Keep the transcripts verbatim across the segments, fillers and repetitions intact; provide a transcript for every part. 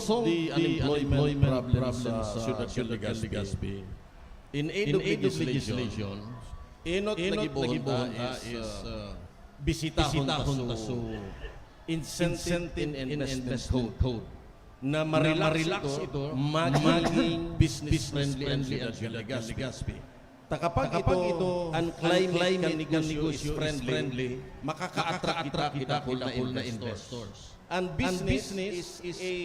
solve the unemployment problem sa siyudad kan Legazpi, in aid of legislation, enot na gibohon ta is, uh, bisitahon ta so incentive and investment code na ma-relax ito, maging business friendly ang siyudad kan Legazpi. Ta kapag ito, ang climate kan negosyo is friendly, makaka-attract kita ki dakul na investors. And business is a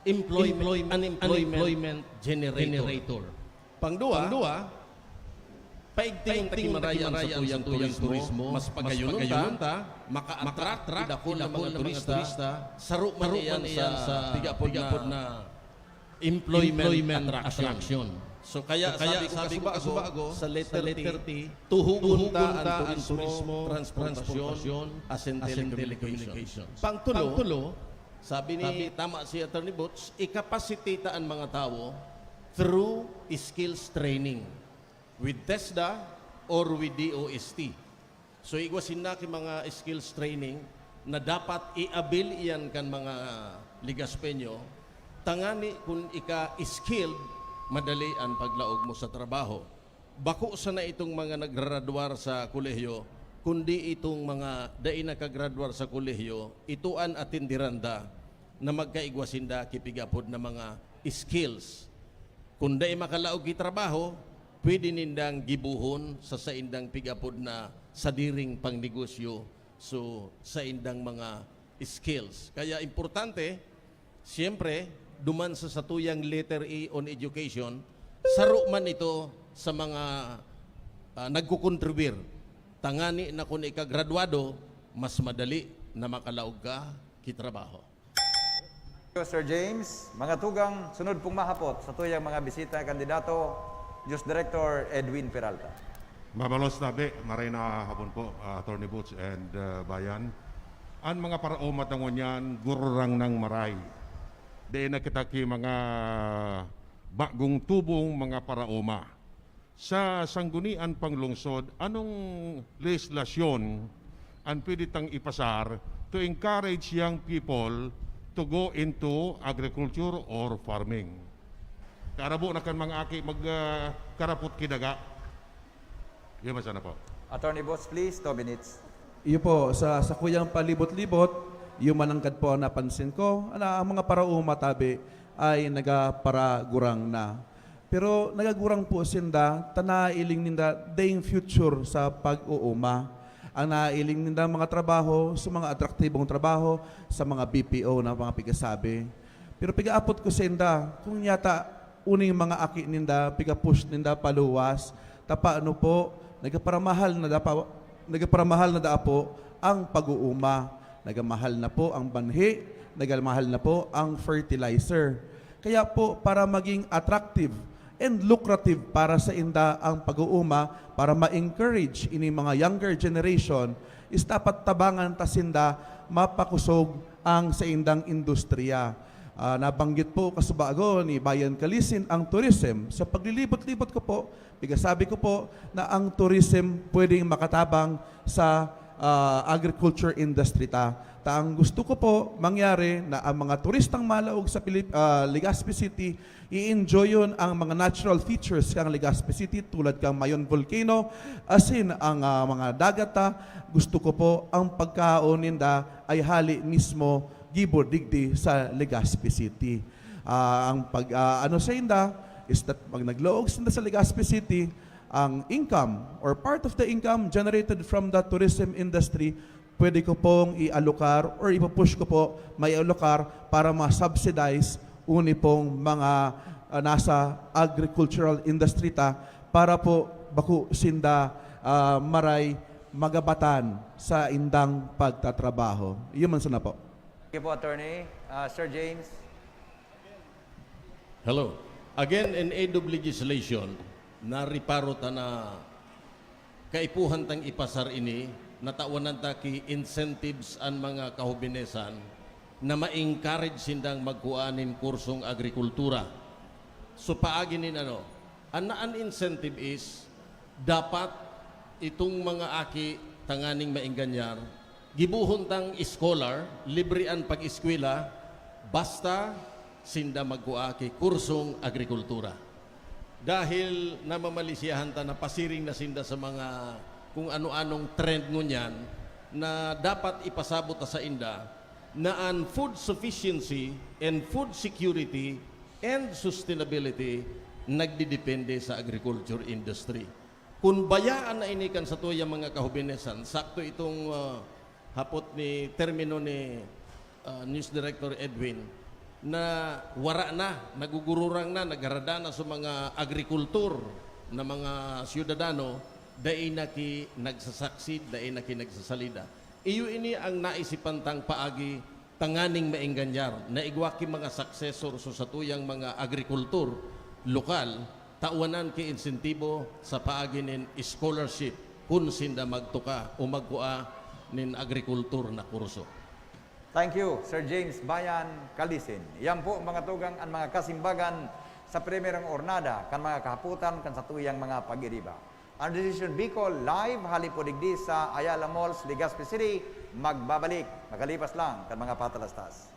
employment, unemployment generator. Pangduwa, paigtingon ta ki marayan sa tuyang turismo, mas pagayonon ta, maka-attract ki dakul na mga turista, saro man iyan sa pigapod na employment attraction. So, kaya sabi ko kasubago, sa letter T, tuhugon ta ang turismo, transportasyon, asin telecommunications. Pangtulo, sabi ni, tama si Attorney Boots, i-capacitate ta an mga tawo through skills training with TESDA or with D O S T. So, igwa sinda ki mga skills training na dapat i-avail iyan kan mga Legazpeño, tangani kun ika skilled, madali an paglaog mo sa trabaho. Bako sana itong mga nagraradwar sa kolehiyo, kundi itong mga dai nakagradwar sa kolehiyo, ito an atenderan da na magkaigwa sinda ki pigapod na mga skills. Kun dai makalaog ki trabaho, pwede nindang gibohon sa saindang pigapod na sadiring pangnegosyo, so, saindang mga skills. Kaya importante, siyempre, duman sa satuyang letter E on education, saro man ito sa mga, ah, nagkukontribir. Tangani na kun ika gradwado, mas madali na makalaog ka ki trabaho. Sir James. Mga tugang, sunod pong mahapot sa tuyang mga bisita kandidato, Diyos Director Edwin Peralta. Mabalos tabi, maray na hapon po, uh, Attorney Boots and uh, Bayan. An mga paraoma ta ngunyan, gururang nang maray. Dai na kita ki mga bagong tubong mga paraoma. Sa sanggunian pang lungsod, anong lehislasyon an pwede tang ipasar to encourage young people to go into agriculture or farming? Karabo na kan mga aki mag, ah, karapot ki daga. Iyo man sana po. Attorney Boots, please, two minutes. Iyo po, sa sakuyang palibot-libot, iyo mananggad po ang napansin ko na ang mga paraoma tabi ay nagaparagurang na. Pero nagagurang po sinda ta nailing ninda daing future sa pag-uuma. Ang nailing ninda mga trabaho sa mga atraktibong trabaho sa mga B P O na mga pigasabi. Pero pigaapot ko sinda kung yata uning mga aki ninda pigapush ninda paluwas, ta paano po nagaparamahal na dapa, nagaparamahal na daa po ang pag-uuma. Nagamahal na po ang banhi, nagamahal na po ang fertilizer. Kaya po, para maging attractive and lucrative para sa inda ang pag-uuma, para ma-encourage ini mga younger generation, is dapat tabangan ta sinda mapakosog ang saindang industriya. Ah, nabanggit po kasubago ni Bayan Kalisin ang tourism. Sa paglilibot-libot ko po, pigasabi ko po na ang tourism pwedeng makatabang sa ah, agriculture industry ta. Ta ang gusto ko po mangyari na ang mga turistang malaog sa Pilip, ah, Legazpi City, i-enjoy yun ang mga natural features kang Legazpi City tulad kang Mayon Volcano, asin ang ah, mga dagat ta. Gusto ko po ang pagkaon ninda ay hali mismo gibo digdi sa Legazpi City. Ah, ang pag ah, ano sa inda is that pag naglaog sinda sa Legazpi City, ang income or part of the income generated from the tourism industry, pwede ko pong i-alokar or ipupush ko po, may alokar para ma-subsidize uni pong mga ah, nasa agricultural industry ta para po bako sinda ah, maray magabatan sa indang pagtatrabaho. Iyo man sana po. Thank you po, Attorney. Ah, Sir James. Hello. Again, in aid of legislation, nariparo ta na kaipuhan tang ipasar ini, natawanan ta ki incentives an mga kahobinesan na ma-encourage sindang magkua nin kursong agrikultura. So, paagi nin ano, an, an incentive is, dapat itong mga aki tanganing maenganyar, gibohon tang scholar, libre an pag-eskwela, basta sinda magkua ki kursong agrikultura. Dahil namamalisyahan ta, napasiring na sinda sa mga kung ano-anong trend ngunyan na dapat ipasabot ta sainda na an food sufficiency and food security and sustainability nagdidepende sa agriculture industry. Kun bayaan na ini kan satuyang mga kahobenesan, sakto itong, ah, hapot ni, termino ni, ah, News Director Edwin, na wara na, nagugururang na, nagarada na sa mga agrikultor na mga syudadano, dai na ki nagsasucceed, dai na ki nagsasalida. Iyo ini ang naisipan tang paagi tanganing maenganyar na igwa ki mga successor sa satuyang mga agrikultor lokal, tawanan ki insentibo sa paagi nin scholarship kun sinda magtuka o magkua nin agrikultor na kurso. Thank you, Sir James Bayan Calisin. Yan po, mga tugang, an mga kasimbagan sa primerong ornada kan mga kahapotan kan satuyang mga pag-iriba. An Decision Bicol, live hali po digdi sa Ayala Malls, Legazpi City, magbabalik makalipas lang kan mga patalastas.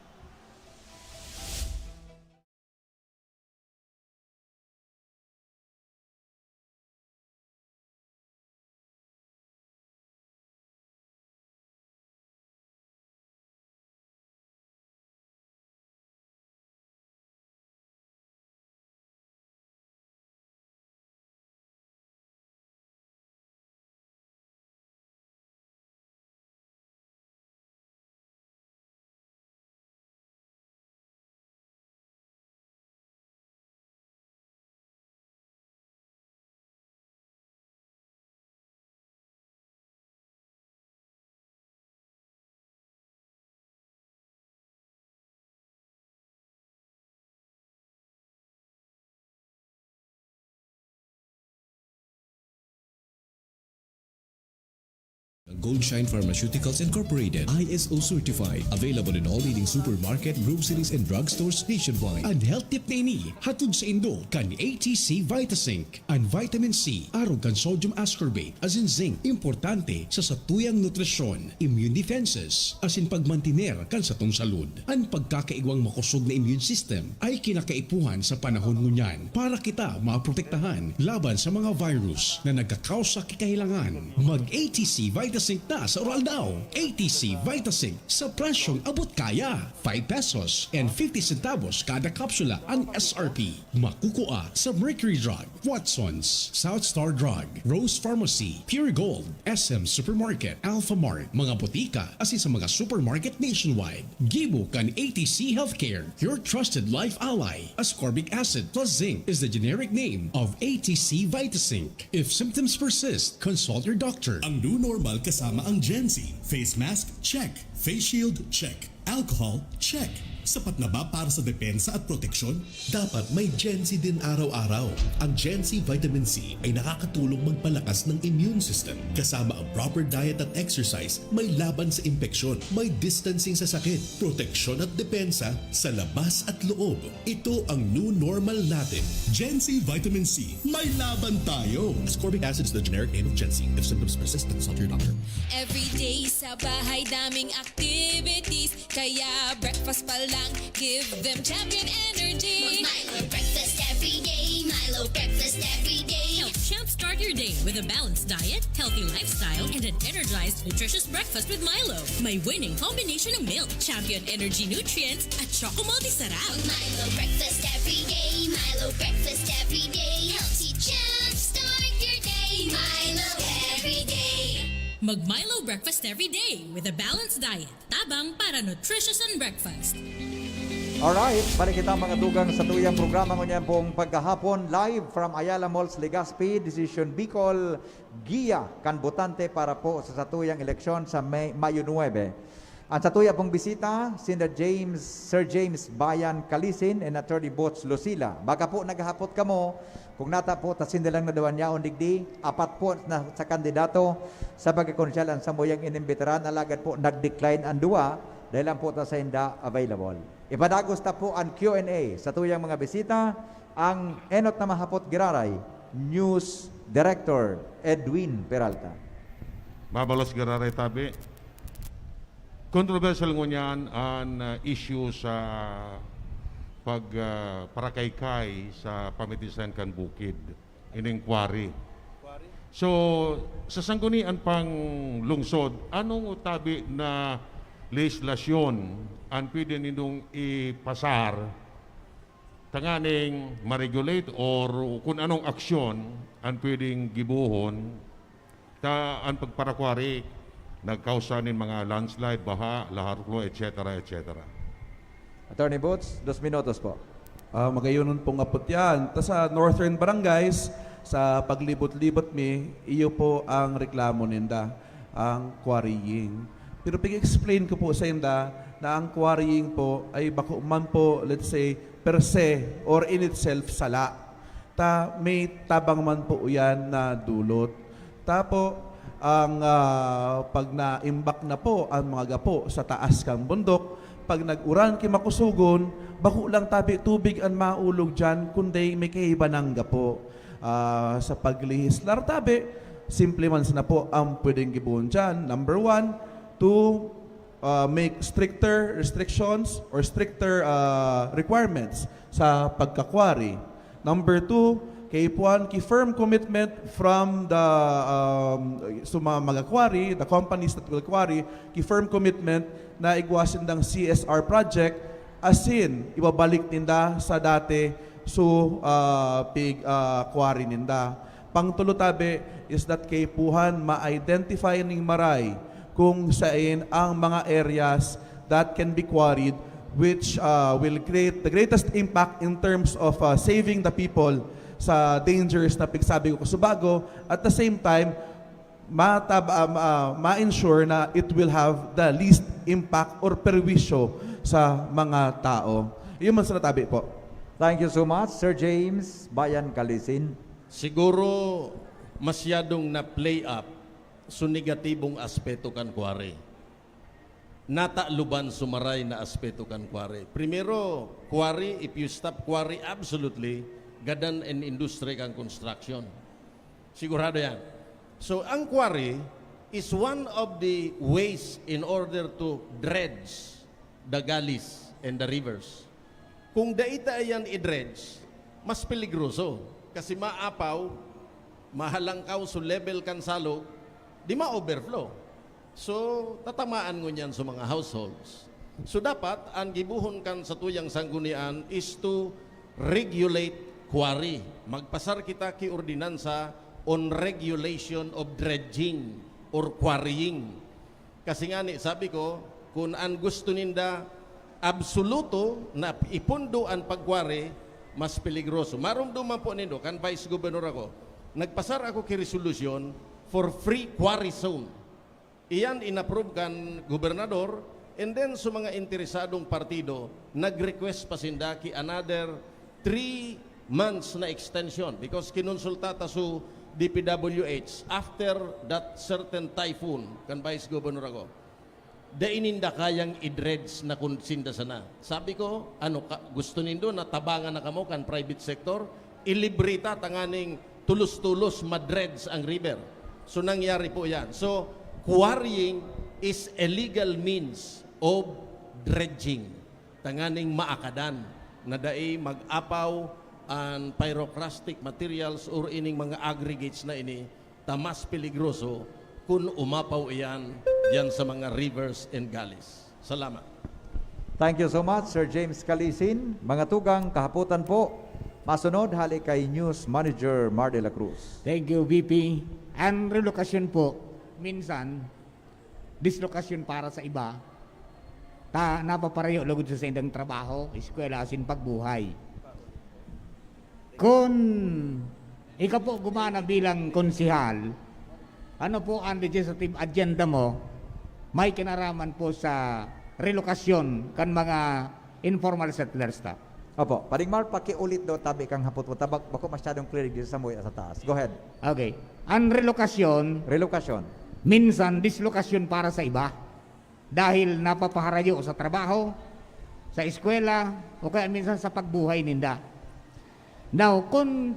Goldshine Pharmaceuticals Incorporated, I S O certified. Available in all leading supermarket, groceries, and drugstores nationwide. An health tip na ini, hatod saindo kan A T C Vitasync. An vitamin C, arog kan sodium ascorbate, asin zinc, importante sa satuyang nutrisyon, immune defenses, asin pagmantiner kan satong salud. An pagkakaigwang makosog na immune system ay kinakaipuhan sa panahon ngunyan para kita maprotektahan laban sa mga virus na nagkakausa ki kahelangan. Mag A T C Vitasync na sa Uraldaw. A T C Vitasync sa presyong abot kaya, five pesos and fifty centavos kada kapsula an S R P. Makukua sa Mercury Drug, Watsons, South Star Drug, Rose Pharmacy, Pure Gold, S M Supermarket, Alpha Mart, mga botika, asin sa mga supermarket nationwide. Gibo kan A T C Healthcare, your trusted life ally. Ascorbic acid plus zinc is the generic name of A T C Vitasync. If symptoms persist, consult your doctor. Ang new normal kasama ang Gen Z. Face mask, check. Face shield, check. Alcohol, check. Sapat na ba para sa depensa at proteksyon? Dapat may Gen Z din araw-araw. Ang Gen Z Vitamin C ay nakakatulong magpalakas ng immune system. Kasama ang proper diet at exercise, may laban sa impeksyon, may distancing sa sakit, proteksyon at depensa sa labas at loob. Ito ang new normal natin. Gen Z Vitamin C, may laban tayo! Ascorbic acid is the generic name of Gen Z. If symptoms persist, consult your doctor. Everyday sa bahay, daming activities. Kaya breakfast pa lang, give them Champion Energy. Mag-Milo breakfast every day. Milo breakfast every day. Help jumpstart your day with a balanced diet, healthy lifestyle, and an energized, nutritious breakfast with Milo. May winning combination ng milk, Champion Energy nutrients, at Choco Multi Sarap. Mag-Milo breakfast every day. Milo breakfast every day. Helps you jumpstart your day. Milo every day. Mag-Milo breakfast every day with a balanced diet. Tabang para nutritious and breakfast. Alright, balik kita, mga tugang, sa tuyang programa ngunyan pong pagkahapon, live from Ayala Malls, Legazpi, Decision Bicol, giya kan botante para po sa satuyang eleksyon sa May, Mayo nuebe. Ang satuya pong bisita, sinda James, Sir James Bayan Calisin and Attorney Boots Lucila. Baka po naghahapot kamo, kung nata po, ta sinda lang na duwa an yaon digdi, apat po na sa kandidato sa pagkakonsyal an samuyang inimbitaran, alagad po nag-decline an duwa, dahil lang po ta sainda available. Ipadagos ta po an Q and A sa tuyang mga bisita, ang enot na mahapot giraray, News Director Edwin Peralta. Mabalos giraray tabi. Kontrobersyal ngunyan an, ah, issue sa pag, ah, parakaykay sa pamitisan kan bukid, ining quarry. So, sa sanggunian pang lungsod, anong tabi na lehislasyon an pwede nindong ipasar tanganing ma-regulate or kun anong aksyon an pwedeng gibohon ta an pagparakwari nagkausa nin mga landslide, baha, laharlo, et cetera, et cetera. Attorney Boots, dos minutos po. Ah, magayonon pong apot yan. Ta sa Northern Barangays, sa paglibot-libot mi, iyo po ang reklamo ninda, ang quarrying. Pero pag-explain ko po sa inda na ang quarrying po ay bako man po, let's say, per se or in itself sala. Ta may tabang man po yan na dulot. Tapo, ang ah, pag naimbak na po ang mga gapo sa taas kan bundok, pag nag-uran ki makusugon, bako lang tabi tubig an maulog diyan, kundi may kaiba nang gapo. Ah, sa paglehislar tabi, simple man sana po ang pwedeng gibohon diyan. Number one, to uh, make stricter restrictions or stricter uh, requirements sa pagkakwari. Number two, kaipuhan ki firm commitment from the um, sa mga magakwari, the companies that will quarry, ki firm commitment na igwa sindang C S R project, asin ibabalik ninda sa dati so uh, pig uh, quarry ninda. Pangtulo tabi is that kaipuhan ma-identify ning maray kung saen ang mga areas that can be quarried, which uh, will create the greatest impact in terms of uh, saving the people sa dangers na pigsabi ko kasubago. At the same time, matab- uh, ma- uh, ma-ensure na it will have the least impact or perwisyo sa mga tao. Iyon man sana tabi po. Thank you so much, Sir James Bayan Calisin. Siguro masyadong na-play up so negatibong aspeto kan quarry. Nataluban so maray na aspeto kan quarry. Primero, quarry, if you stop quarry, absolutely, gadan an industry kan construction. Sigurado yan. So, ang quarry is one of the ways in order to dredge the gullies and the rivers. Kung dai ta iyan i-dredge, mas peligroso. Kasi maapaw, mahalangkaw so level kan salog, di ma-overflow. So, tatamaan ngunyan sa mga households. So, dapat, ang gibohon kan satuyang sanggunian is to regulate quarry. Magpasar kita ki ordinansa on regulation of dredging or quarrying. Kasi ngani, sabi ko, kun an gusto ninda absoluto na ipundo an pagkwari, mas peligroso. Marumduman po nindo, kan Vice Governor ako, nagpasar ako ki resolusyon for free quarry zone. Iyan inapprove kan gobernador, and then sa mga interesadong partido, nag-request pa sinda ki another three months na extension because kinonsulta ta so D P W H after that certain typhoon, kan Vice Governor ako. Dai ninda kayang i-dredge na kun sinda sana. Sabi ko, ano ka, gusto nindo na tabangan na kamo kan private sector? Ilibre ta tanganing tulos-tulos ma-dredge ang river. So nangyari po yan. So, quarrying is a legal means of dredging. Tanganing maakadan na dai mag-apaw an pyroclastic materials or ining mga aggregates na ini, ta mas peligroso kun umapaw iyan diyan sa mga rivers and gullies. Salamat. Thank you so much, Sir James Calisin. Mga tugang, kahapotan po. Masunod, hali kay News Manager Mar de la Cruz. Thank you, V P. Ang relokasyon po, minsan, dislokasyon para sa iba, ta napaparayo lugod sa saindang trabaho, eskwela, asin pagbuhay. Kun ika po gumana bilang konsehal, ano po ang legislative agenda mo may kinaraman po sa relokasyon kan mga informal settlers ta? Opo, Paring Mar, pakiulit daw tabi kang hapot mo. Tabak, bako masyadong clear dito sa muya sa taas. Go ahead. Okay. Ang relokasyon, Relokasyon. minsan dislokasyon para sa iba. Dahil napapaharayo sa trabaho, sa eskwela, o kaya minsan sa pagbuhay ninda. Now, kung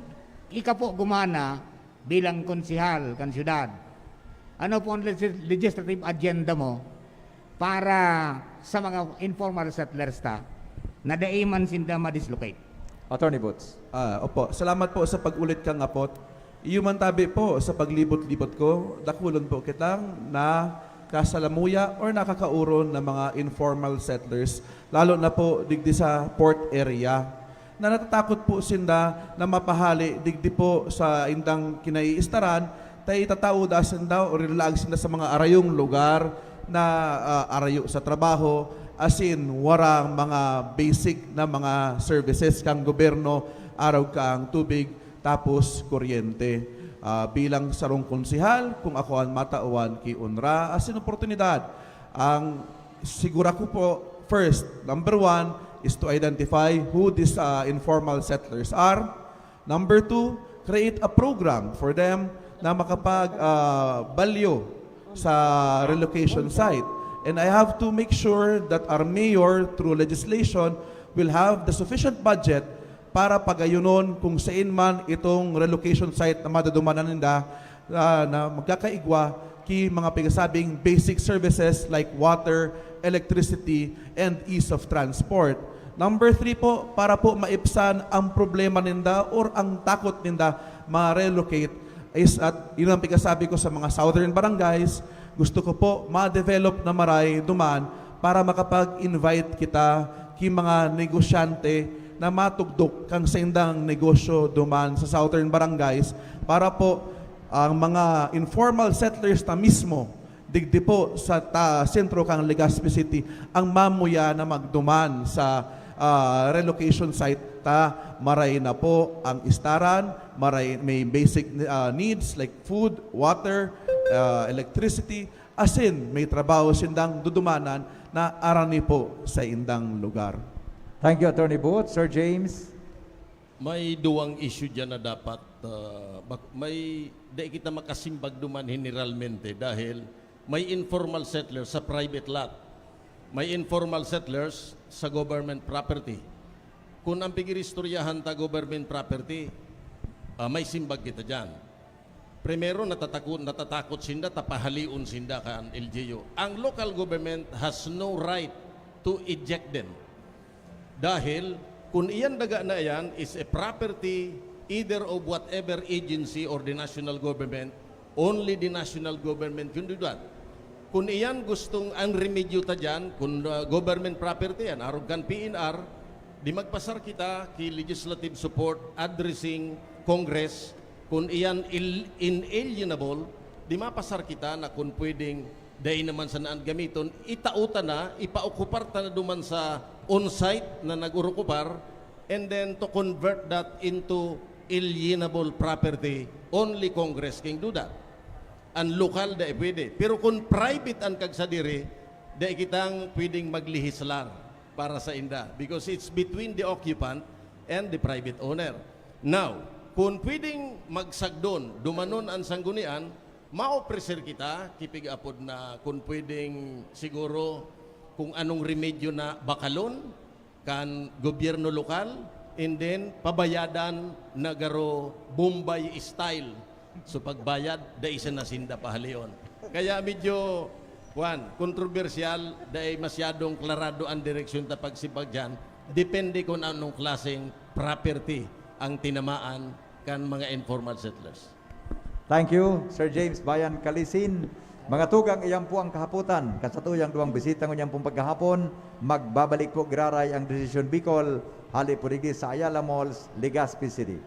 ika po gumana bilang konsehal kan syudad, ano po ang legis- legislative agenda mo para sa mga informal settlers ta? na dai man sinda ma-dislocate. Attorney Boots. Ah, opo, salamat po sa pag-ulit kang apot. Iyo man tabi po sa paglibot-libot ko, dakulon po kitang na kasalamuya or nakakauron na mga informal settlers, lalo na po digdi sa port area, na natatakot po sinda na mapahali digdi po sa indang kinaiistaran, ta itatao da sinda o rilalaag sinda sa mga arayong lugar na, ah, arayo sa trabaho, asin warang mga basic na mga services kan gobyerno, arog kan tubig, tapos kuryente. Ah, bilang sarong konsehal, kung ako an matawan, ki onra asin oportunidad, ang sigura ko po, first, number one, is to identify who these, ah, informal settlers are. Number two, create a program for them na makapag, ah, balyo sa relocation site. And I have to make sure that our mayor, through legislation, will have the sufficient budget para pagayonon kung sain man itong relocation site na madudumanan ninda, ah, na magkakaigwa ki mga pinasabing basic services like water, electricity, and ease of transport. Number three po, para po maipsan ang problema ninda or ang takot ninda ma-relocate, is at yun ang pinasabi ko sa mga southern barangays, gusto ko po ma-develop na maray duman para makapag-invite kita ki mga negosyante na matugdok kan saindang negosyo duman sa southern barangays, para po ang mga informal settlers na mismo digdi po sa ta-, sentro kan Legazpi City ang mamuya na magduman sa, ah, relocation site ta. Maray na po ang istaran, maray, may basic, ah, needs like food, water, ah, electricity, asin may trabaho sindang dudumanan na arani po sa indang lugar. Thank you, Attorney Booth. Sir James? May duwang issue diyan na dapat, ah, bak-, may, dai kita makasimbag duman generalmente dahil may informal settlers sa private lot. May informal settlers sa government property. Kun ang pigiristoryahan ta government property, ah, may simbag kita diyan. Primero, natatako-, natatakot sinda ta pahalion sinda kan L G U. Ang local government has no right to eject them. Dahil kun iyan daga na iyan is a property either of whatever agency or the national government, only the national government can do that. Kun iyan gustong ang remedyo ta diyan, kun, ah, government property yan, arog kan P N R, di magpasar kita ki legislative support addressing Congress. Kun iyan il-, inalienable, di mapasar kita na kun pwedeng dai naman sana an gamiton, itao ta na, ipaokupar ta na duman sa on-site na nag-orokupar, and then to convert that into alienable property, only Congress can do that. An lokal, dai pwede. Pero kun private an kagsadiri, dai kitang pwedeng maglehislar para sa inda because it's between the occupant and the private owner. Now, kun pwedeng magsagdon, dumanon an sanggunian, maopreser kita, kipig-apod na kun pwedeng siguro kung anong remedyo na bakalon kan gobyerno lokal, and then pabayadan na garo Bombay style. So pagbayad, dai sana sinda pahalion. Kaya medyo, kwan, kontrobersyal, dai masyadong klarado ang direksyon ta pagsimbag diyan. Depende kung anong klaseng property ang tinamaan kan mga informal settlers. Thank you, Sir James Bayan Calisin. Mga tugang, iyan po ang kahapotan. Kan satuyang duwang bisita ngunyan pong paghahapon, magbabalik po giraray ang Decision Bicol, hali po digdi sa Ayala Malls, Legazpi City.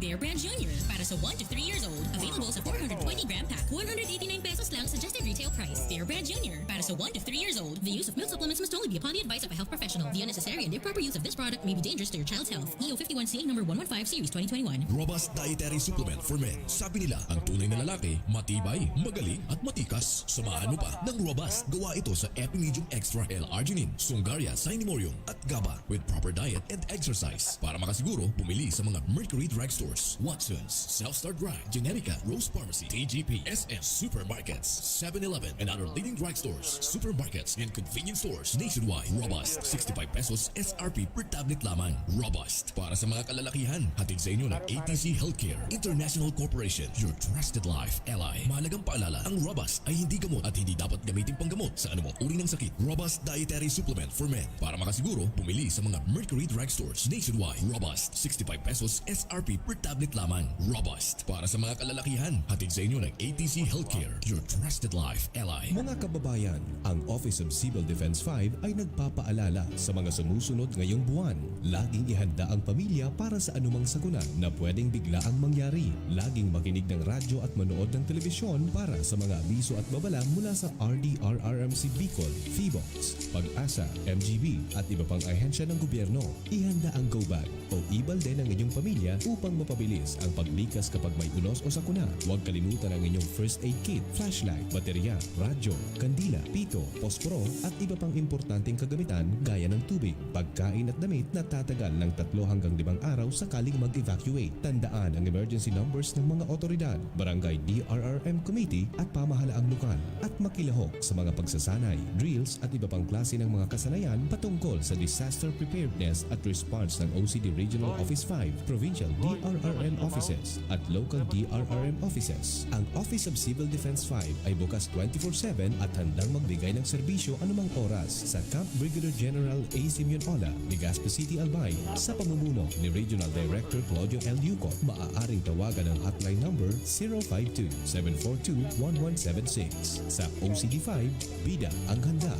Bear Brand Junior para sa one to three years old. Available sa four hundred twenty gram pack. One hundred eighty-nine pesos lang suggested retail price. Bear Brand Junior para sa one to three years old. The use of milk supplements must only be upon the advice of a health professional. The unnecessary and improper use of this product may be dangerous to your child's health. E O fifty-one C A number one one five series twenty twenty-one. Robust Dietary Supplement for Men. Sabi nila, ang tunay na lalaki, matibay, magaling, at matikas. Samahan mo pa ng Robust. Gawa ito sa Epimedium Extra L-Arginine, Sungaria, Sinemurium, at GABA. With proper diet and exercise. Para makasiguro, bumili sa mga Mercury Drugstores. Watson's, Self-Start Grind, Generica, Rose Pharmacy, T G P, S M Supermarkets, seven eleven, and other leading drugstores, supermarkets, and convenience stores nationwide. Robust, sixty-five pesos S R P per tablet lamang. Robust, para sa mga kalalakihan. Hatid sa inyo ng A T C Healthcare International Corporation, your trusted life ally. Mahalagang paalala, ang Robust ay hindi gamot at hindi dapat gamitin panggamot sa anumang uri ng sakit. Robust Dietary Supplement for Men. Para makasiguro, bumili sa mga Mercury Drugstores nationwide. Robust, sixty-five pesos S R P per tablet lamang. Robust, para sa mga kalalakihan. Hatid sa inyo ng A T C Healthcare, your trusted life ally. Mga kababayan, ang Office of Civil Defense five ay nagpapaalala sa mga sumusunod ngayong buwan. Laging ihanda ang pamilya para sa anumang sakuna na pwedeng biglaang mangyari. Laging makinig ng radyo at manood ng telebisyon para sa mga abiso at babala mula sa R D R R M C Bicol, Phivolcs, PAGASA, M G B at iba pang ahensya ng gobyerno. Ihanda ang go bag o e-balde ng inyong pamilya upang mapabilis ang paglikas kapag may unos o sakuna. Huwag kalimutan ang inyong first aid kit, flashlight, baterya, radyo, kandila, pito, posporo at iba pang importanteng kagamitan gaya ng tubig, pagkain at damit na tatagal ng tatlo hanggang limang araw sakaling mag-evacuate. Tandaan ang emergency numbers ng mga otoridad, barangay D R R M committee at pamahalaang lokal, at makilahok sa mga pagsasanay, drills at iba pang klase ng mga kasanayan patungkol sa disaster preparedness at response ng O C D Regional Office five, Provincial D R R M offices at local D R R M offices. Ang Office of Civil Defense five ay bukas twenty-four seven at handang magbigay ng serbisyo anumang oras sa Camp Brigadier General A. Simeon Ola, Legazpi City, Albay, sa pamumuno ni Regional Director Claudio L. Yucot. Maaaring tawagan ang hotline number zero five two, seven four two, one one seven six. Sa O C D five, bida ang handa.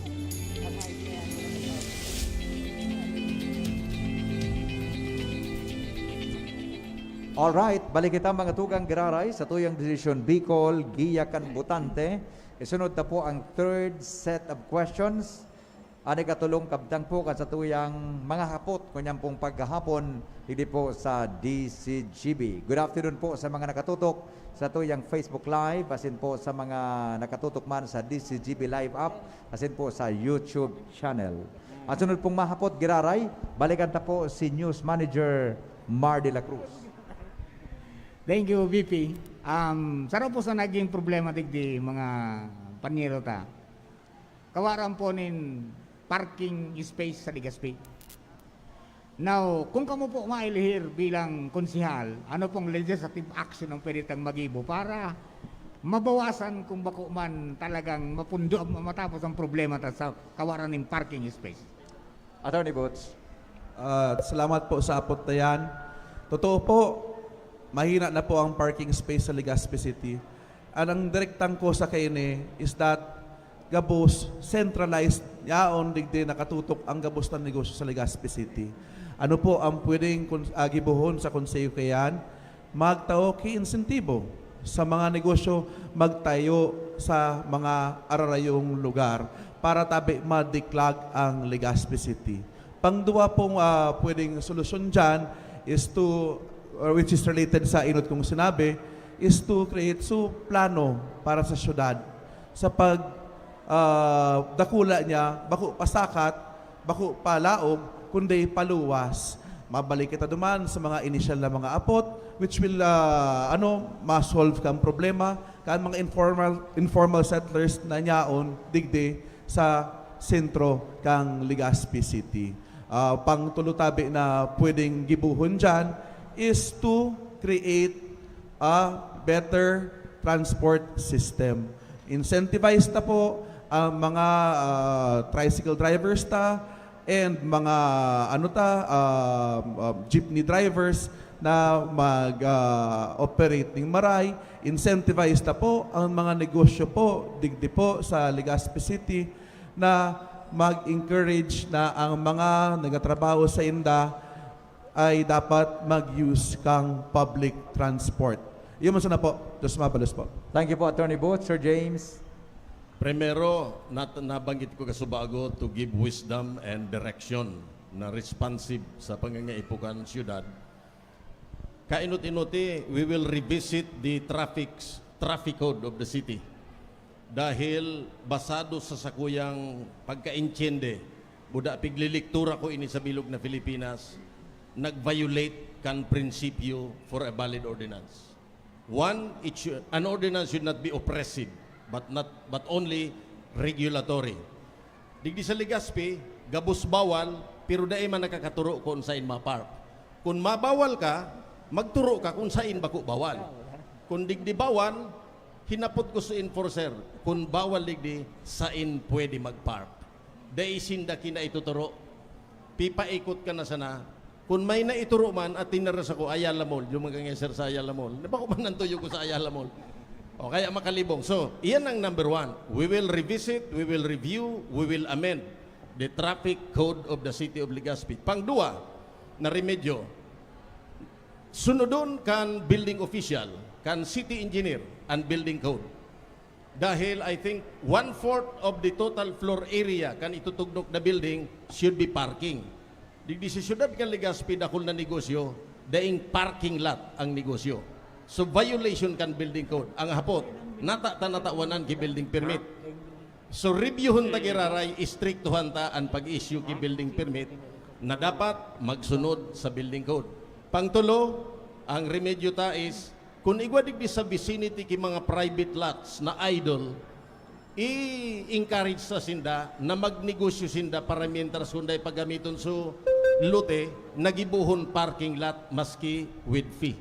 Alright, balik kita, mga tugang, giraray, sa tuyang Desisyon Bicol, Giya kan Botante. Isunod ta po ang third set of questions. An ikatolong kabtang po kan satuyang mga hapot ngunyan pong paghahapon, digdi po sa D C G B. Good afternoon po sa mga nakatutok sa tuyang Facebook Live, asin po sa mga nakatutok man sa D C G B Live app, asin po sa YouTube channel. An sunod pong mahapot, giraray, balikan ta po si News Manager Mar de la Cruz. Thank you, V P. Um, saro po sa naging problema digdi, mga panyero ta. Kawaran po nin parking space sa Legazpi. Now, kung kamo po mailihir bilang konsehal, ano pong legislative action ang pwede tang magibo para mabawasan kung bako man talagang mapundo, matapos ang problema ta sa kawaran nin parking space? Attorney Boots. Ah, salamat po sa apot na yan. Totoo po, mahina na po ang parking space sa Legazpi City. An, ang direktang kosa kaini is that gabos, centralized, yaon digdi nakatutok ang gabos na negosyo sa Legazpi City. Ano po ang pwedeng kun-, ah, gibohon sa konseho kayan? Magtao ki insentibo sa mga negosyo magtayo sa mga ararayong lugar para tabi madiklag ang Legazpi City. Pangduwa pong, ah, pwedeng solusyon diyan is to, or which is related sa inot kong sinabi, is to create so plano para sa syudad. Sa pag, ah, dakula niya, bako pasakat, bako palaog, kundi paluwas. Mabalik kita duman sa mga inisyal na mga apot, which will, ah, ano, ma-solve kang problema, kan mga informal, informal settlers na nyaon digdi sa sentro kang Legazpi City. Ah, pangtulo tabi na pwedeng gibohon diyan is to create a better transport system. Incentivize ta po ang mga, ah, tricycle drivers ta and mga, ano ta, ah, ah, jeepney drivers na mag, ah, operate ning maray. Incentivize ta po ang mga negosyo po digdi po sa Legazpi City na mag-encourage na ang mga nagtatrabaho sa inda ay dapat mag-use kang public transport. Yun man sana po. Diyos mabalos po. Thank you po, Attorney Booth. Sir James? Primero, nat-, nabanggit ko kasubago to give wisdom and direction na responsive sa pangangaipo kan siyudad. Kainot-inoti, we will revisit the traffics, traffic code of the city. Dahil basado sa sakuyang pagkaintiende, buda pigliliktura ko ini sa bilog na Filipinas, nag-violate kan prinsipyo for a valid ordinance. One, it should, an ordinance should not be oppressive, but not, but only regulatory. Digdi sa Legazpi, gabos bawal, pero dai man nakakaturo kung sain ma-park. Kung mabawal ka, magturo ka kung sain bako bawal. Kung digdi bawal, hinapot ko sa enforcer, kung bawal digdi, sain pwede mag-park. Dai sinda kinaituturo. Pipaikot ka na sana. Kung may naituro man at tinaras ako, Ayala Mall, yung mga ngeser sa Ayala Mall. Nabako man ang tuyo ko sa Ayala Mall. O kaya makalibong. So, iyan ang number one. We will revisit, we will review, we will amend the traffic code of the city of Legazpi. Pangduwa na remedyo, sunodon kan building official, kan city engineer, ang building code. Dahil I think one-fourth of the total floor area kan itutugdok na building should be parking. Digdi sa siyudad kan Legazpi, dakul na negosyo, daing parking lot ang negosyo. So, violation kan building code. Ang hapot, nata ta natawanan ki building permit. So, reviewhon ta giraray, istriktuhan ta an pag-issue ki building permit na dapat magsunod sa building code. Pangtulo, ang remedyo ta is, kun igwa digdi sa vicinity ki mga private lots na idle, i-encourage sa sinda na magnegosyo sinda para mientras kun dai pagamiton so lote, nagibohon parking lot maski with fee.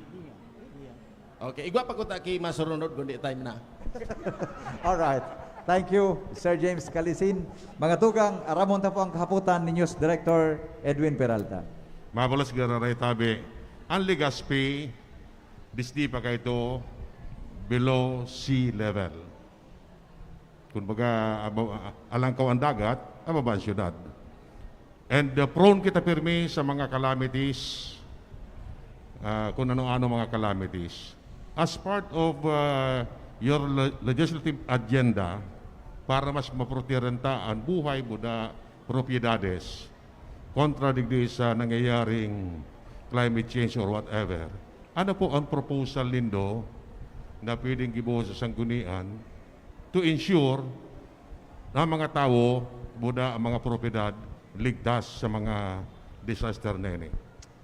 Okay, igwa pa ko ta ki masurunod kundi time na. Alright. Thank you, Sir James Calisin. Mga tugang, aramon ta po ang kahapotan ni News Director Edwin Peralta. Mabalos gararay tabi. Ang Legazpi, disdi pa kaito below sea level. Kumbaga, aba- alangkaw ang dagat, ababa ang syudad. And uh, prone kita pirmi sa mga calamities, uh, kung ano-ano mga calamities. As part of uh, your le- legislative agenda, para mas maprotehiran ta ang buhay, buda, propiedades, kontra digdi sa nangyayaring climate change or whatever, ano po ang proposal nindo na pwedeng gibohon sa sanggunian to ensure na ang mga tawo, buda ang mga propiedad, ligtas sa mga disaster na ini?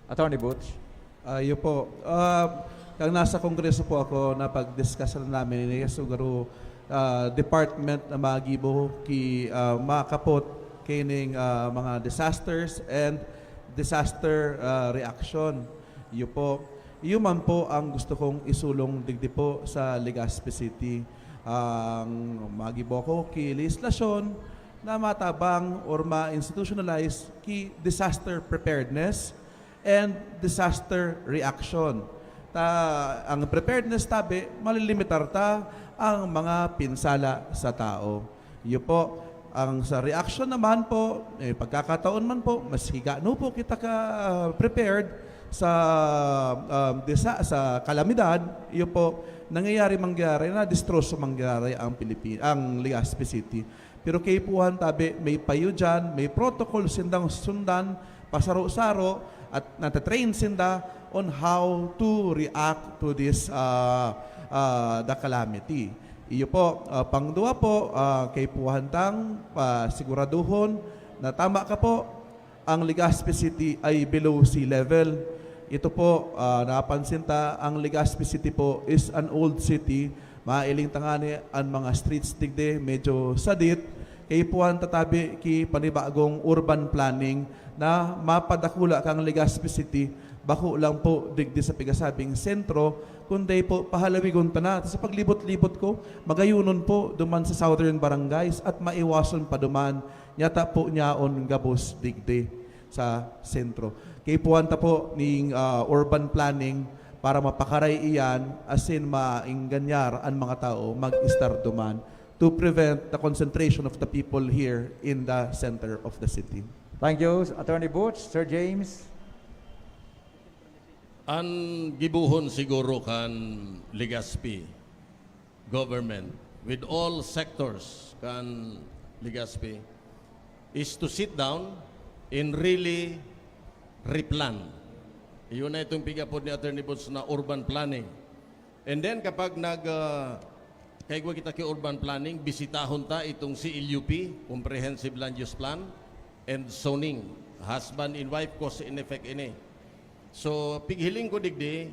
Attorney Butch? Ah, iyo po. Ah, kang nasa Kongreso po ako, napag-discuss na namin ini. So, garo, ah, department na magibo ki, ah, makapot kining, ah, mga disasters and disaster, ah, reaction. Iyo po. Iyo man po ang gusto kong isulong digdi po sa Legazpi City. Ang magibo ko ki lehislasyon na matabang or ma-institutionalize ki disaster preparedness and disaster reaction. Ta, ang preparedness tabi, malilimitar ta ang mga pinsala sa tao. Iyo po, ang sa reaction naman po, eh, pagkakataon man po, mas higano po kita ka ah, prepared sa um, disa, sa kalamidad, iyo po, nangyayari mangyari na distroso mangyari ang Pilipi ang Legazpi City. Pero kaipuhan tabi, may payo dyan, may protocol sindang sundan, pasaro-saro, at natatrain sinda on how to react to this uh, uh, the calamity. Iyo po, uh, pangduwa po, uh, kaipuhan tang uh, siguraduhon na tama ka po, ang Legazpi City ay below sea level. Ito po, uh, napansin ta, ang Legazpi City po is an old city. Mailing tangani an mga streets digdi, medyo sadit. Kaipuhan tatabi ki panibagong urban planning na mapadakula kang Legazpi City, bako lang po digdi sa pigasabing sentro, kundi po pahalawigon ta na. Sa paglibot-libot ko, magayunon po duman sa southern barangays at maiwason pa duman. Nyata po nyaon gabos digdi sa sentro. Kaipuhan ta po ning ah, urban planning para mapakaray iyan asin mainganyar an mga tao mag-estar duman to prevent the concentration of the people here in the center of the city. Thank you, Attorney Butch. Sir James? An gibohon siguro kan Legazpi government with all sectors kan Legazpi is to sit down and really replan. Iyon na itong pigapod ni Attorney Boots na urban planning. And then kapag nag uh, kaigwa kita ki urban planning, bisitahon ta itong C L U P, Comprehensive Land Use Plan, and zoning, husband and wife, cause and effect ini. So, pighiling ko digdi,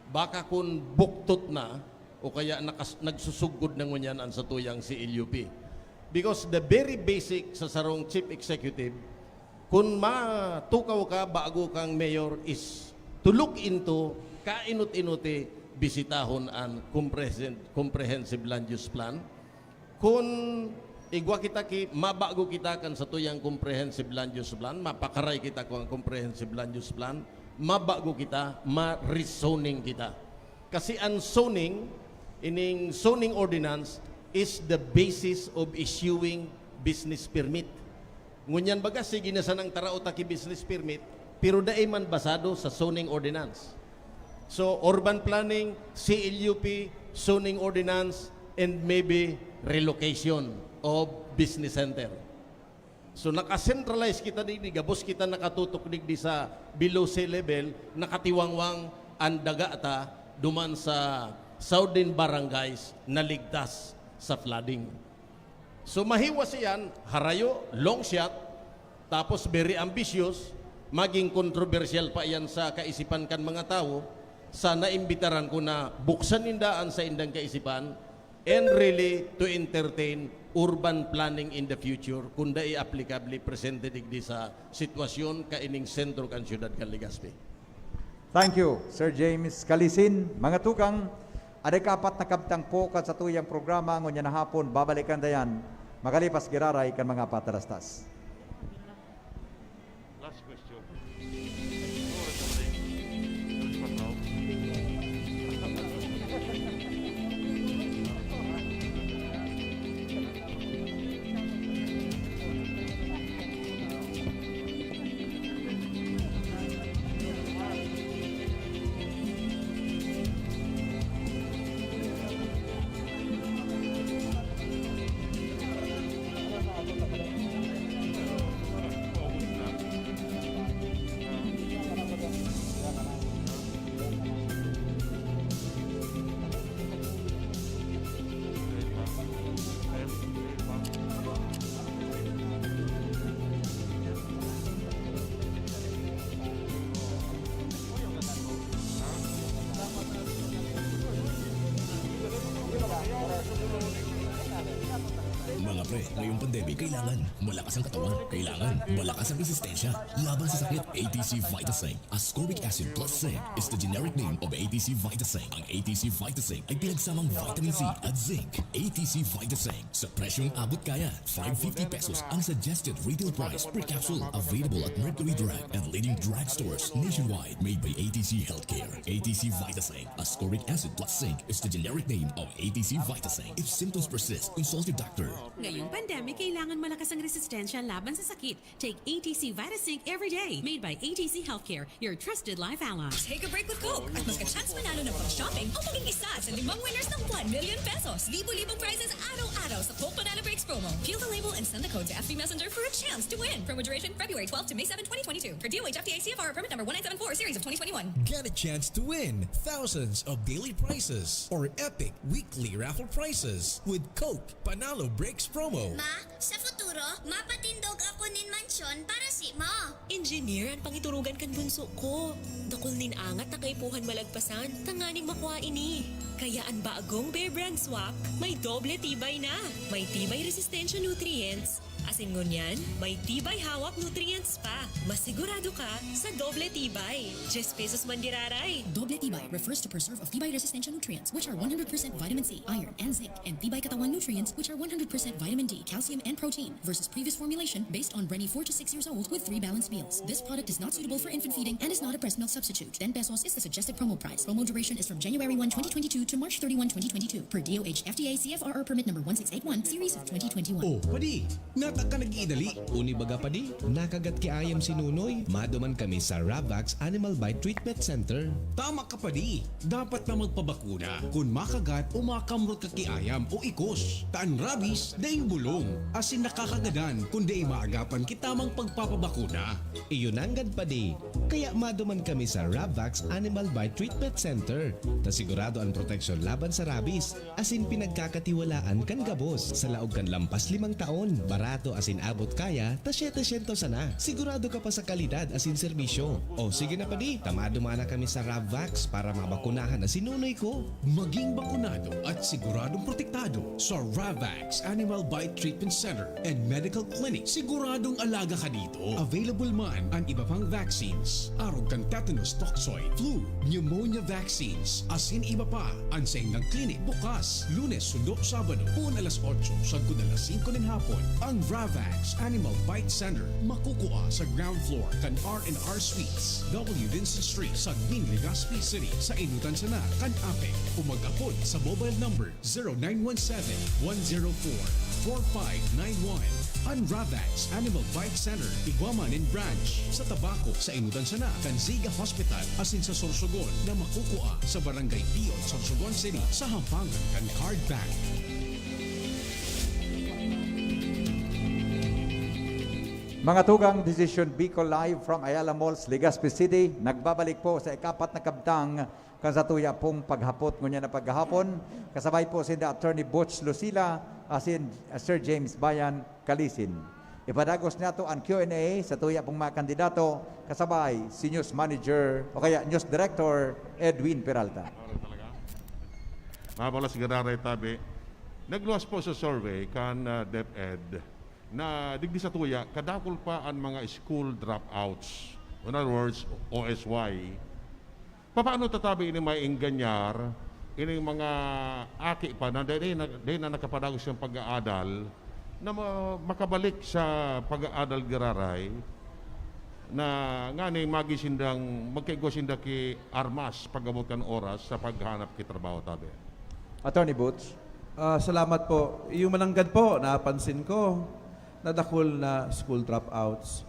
baka kun buktot na, o kaya nakas-, nagsusugod na ngunyan an satuyang C L U P. Because the very basic sa sarong chief executive, kun matukaw ka bago kang mayor, is to look into, kainot-inoti, bisitahon an comprehend-, comprehensive land use plan. Kun igwa kita ki, mabago kita kan satuyang comprehensive land use plan, mapakaray kita kan comprehensive land use plan, mabago kita, ma-rezoning kita. Kasi an zoning, ining zoning ordinance is the basis of issuing business permit. Ngunyan baga, sige na sanang taraot ta ki business permit, pero dai man basado sa zoning ordinance. So, urban planning, C L U P, zoning ordinance, and maybe relocation of business center. So, naka-centralize kita digdi, gabos kita nakatutok digdi sa below sea level, nakatiwangwang an daga ta duman sa southern barangays na ligtas sa flooding. So, mahiwas iyan, harayo, long shot, tapos very ambitious, maging kontrobersyal pa iyan sa kaisipan kan mga tawo, sana imbitaran ko na buksan ninda an saindang kaisipan and really to entertain urban planning in the future, kun dai aplikable presente digdi sa sitwasyon kaining sentro kan siyudad kan Legazpi. Thank you, Sir James Calisin. Mga tukang, aday kaapat na kabtang po kan satuyang programa ngunyan na hapon, babalikan dayan makalipas giraray kan mga patarastas. Last question. Mga pre, ngayong pandemic, kailangan malakas ang katawan. Kailangan malakas ang resistensya laban sa sakit. A T C Vitasync, ascorbic acid plus zinc, is the generic name of A T C Vitasync. Ang A T C Vitasync ay pinagsamang vitamin C at zinc. A T C Vitasync, sa presyong abot kaya, five fifty pesos ang suggested retail price per capsule. Available at Mercury Drug and leading drugstores nationwide. Made by A T C Healthcare. A T C Vitasync, ascorbic acid plus zinc, is the generic name of A T C Vitasync. If symptoms persist, consult your doctor. Ngayong pandemic, kailangan malakas ang resistensya laban sa sakit. Take A T C Vitasync every day. Made by A T C Healthcare, your trusted life ally. Take a break with Coke at magka-chance manalo ng pang-shopping o maging isa sa limang winners ng one million pesos. Libo-libong prizes araw-araw sa Coke Panalo Breaks promo. Peel the label and send the code to F B Messenger for a chance to win. Promo duration February twelve to May seven, twenty twenty-two. Per D O H F T A C F R permit number one nine seven four, series of twenty twenty-one. Get a chance to win thousands of daily prizes or epic weekly raffle prizes with Coke Panalo Breaks promo. Ma, sa futuro, mapatindog ako nin mansyon para simo. Engineer an pangiturugan kan bunso ko. Dakul nin angat na kaipuhan malagpasan tanganing makua ini. Kaya an bagong Bear Brand Swak may doble tibay na. May tibay resistensya nutrients. Asin ngunyan, may tibay hawak nutrients pa. Masigurado ka sa doble tibay. Diyes pesos man giraray. Doble tibay refers to preserve of tibay resistensya nutrients, which are one hundred percent vitamin C, iron, and zinc, and tibay katawan nutrients, which are one hundred percent vitamin D, calcium, and protein, versus previous formulation based on Brenny four to six years old with three balanced meals. This product is not suitable for infant feeding and is not a breast milk substitute. Ten pesos is the suggested promo price. Promo duration is from January one, twenty twenty-two to March thirty-one, twenty twenty-two, per D O H F D A C F R R permit number one six eight one, series of twenty twenty-one. Oh, padi, nata ka nag-iidali? Uni baga, padi? Nakagat ki ayam si Nunoy? Maduman kami sa Ravax Animal Bite Treatment Center. Tama ka, padi. Dapat na magpabakuna kun makagat o makamot ka ki ayam o ikos. Ta an rabies daing bulong, asin nakakagadan kun dai maagapan ki tamang pagpapabakuna. Iyo nanggad, padi. Kaya maduman kami sa Ravax Animal Bite Treatment Center, ta sigurado an proteksyon laban sa rabies, asin pinagkakatiwalaan kan gabos. Sa laog kan lampas limang taon, barat, asin abot kaya ta siyete syentos sana. Sigurado ka pa sa kalidad asin serbisyo. O sige na padi, ta maduman na kami sa Ravvax para mabakunahan na si nunoy ko. Maging bakunado at siguradong protektado sa Ravax Animal Bite Treatment Center and Medical Clinic. Siguradong alaga ka dito. Available man an iba pang vaccines, arog kan tetanus toxoid, flu, pneumonia vaccines, asin iba pa. An saindang klinik bukas Lunes sundo Sabado, poon alas otso sagkod alas singko nin hapon. An Ravax Animal Bite Center makukua sa ground floor kan R and R Suites, W Vincent Street, Sagning, Legazpi City, sa Inutan sana kan APEC, o mag-apod sa mobile number zero nine one seven, one zero four, four five nine one. An Ravax Animal Bite Center, igwa man nin branch sa Tabaco, sa Inutan sana kan Ziga Hospital, asin sa Sorsogon na makukua sa Barangay Pion, Sorsogon City, sa Hampangan kan Card Bank. Mga tugang, Decision Bicol live from Ayala Malls, Legazpi City, nagbabalik po sa ikapat na kabtang kan satuya pong paghapot ngunyan na paghahapon. Kasabay po sinda Attorney Butch Lucila asin Sir James Bayan Calisin. Ipadagos nato an Q and A satuya pong mga kandidato, kasabay si News Manager o kaya News Director Edwin Peralta. Mabalas gararay tabi. Nagluwas po sa survey kan, ah, DepEd na digdi satuya, kadakul pa an mga school dropouts. In other words, O S Y. Papaano ta tabi ini maenganyar, ining mga aki pa na dai na, dai na nakapadagos sa pag-aadal, na ma-, makabalik sa pag-aadal giraray, na nganing magi sindang, magkaigwa sinda ki armas pag-abot kan oras sa paghanap ki trabaho, tabi? Attorney Butch? Ah, salamat po. Yung mananggad po, napansin ko, nadakul na school dropouts.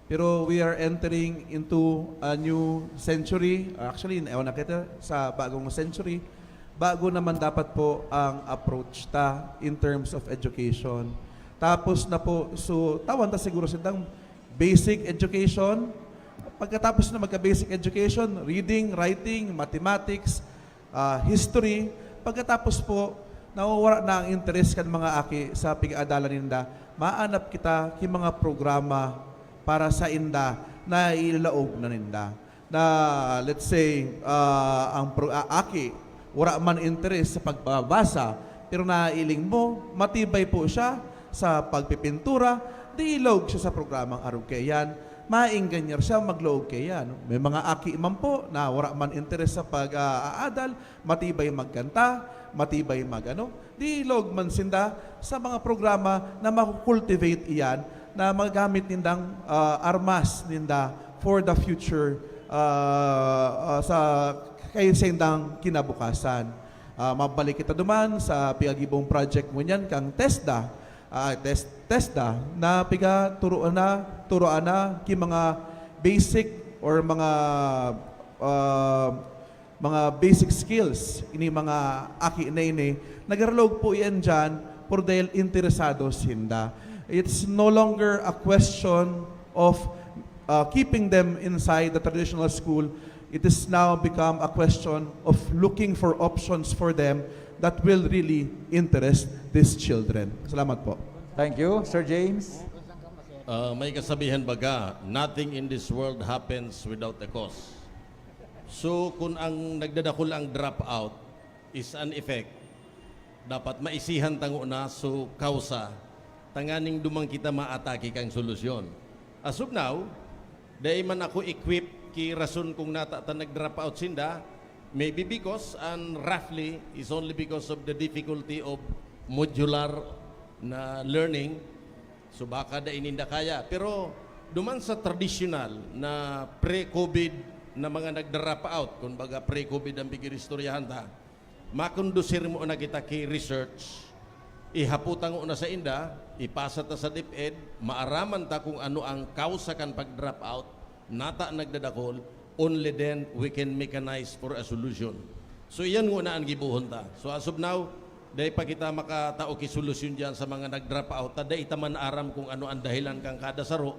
Pero we are entering into a new century. Actually, ewan na kita, sa bagong century. Bago naman dapat po ang approach ta in terms of education. Tapos na po, so, tawan ta siguro sindang basic education. Pagkatapos na magka-basic education, reading, writing, mathematics, ah, history. Pagkatapos po, nawawara na ang interes kan mga aki sa pig-aadalan ninda. Maanap kita ki mga programa para sa inda na ilaog na ninda. Na, let's say, ah, ang pro-, ah, aki, wara man interes sa pagbabasa, pero nailing mo, matibay po siya sa pagpipintura, di ilaog siya sa programang arog kaiyan. Maenganyar siya, maglaog kaiyan. May mga aki man po na wara man interes sa pag-aadal, matibay magkanta, matibay mag-ano, di ilaog man sinda sa mga programa na maku-cultivate iyan, na magagamit nindang, ah, armas ninda for the future, ah, ah, sa kay saindang kinabukasan. Ah, mabalik kita duman sa pigagibong project ngunyan kang TESDA, ah, TES-, TESDA, na piga turuan na, turuan na ki mga basic or mga, ah, mga basic skills ini mga aki na ini. Nagaralog po iyan diyan, por dahil interesado sinda. It's no longer a question of, uh, keeping them inside the traditional school. It is now become a question of looking for options for them that will really interest these children. Salamat po. Thank you, Sir James. Ah, may kasabihan baga, "Nothing in this world happens without a cause." So, kun ang nagdadakul ang dropout is an effect, dapat maisihan ta ngona so kausa, tanganing duman kita maatake kan solusyon. As of now, dai man ako equipped ki rason kung nata ta nag-dropout sinda. Maybe because, and roughly, is only because of the difficulty of modular na learning. So, baka dai ninda kaya. Pero duman sa tradisyonal na pre-COVID na mga nagda-drop out, kumbaga pre-COVID ang pag-iristoryahan ta, makondusir mo na kita ki research, ihapot ta ngona sa inda, ipasa ta sa DepEd, maaraman ta kung ano ang kausa kan pag-drop out, nata nagdadakol, only then we can mechanize for a solution. So, iyan ngona an gibohon ta. So, as of now, dai pa kita makatao ki solusyon diyan sa mga nag-drop out, ta dai ta man aram kung ano ang dahilan kan kada saro,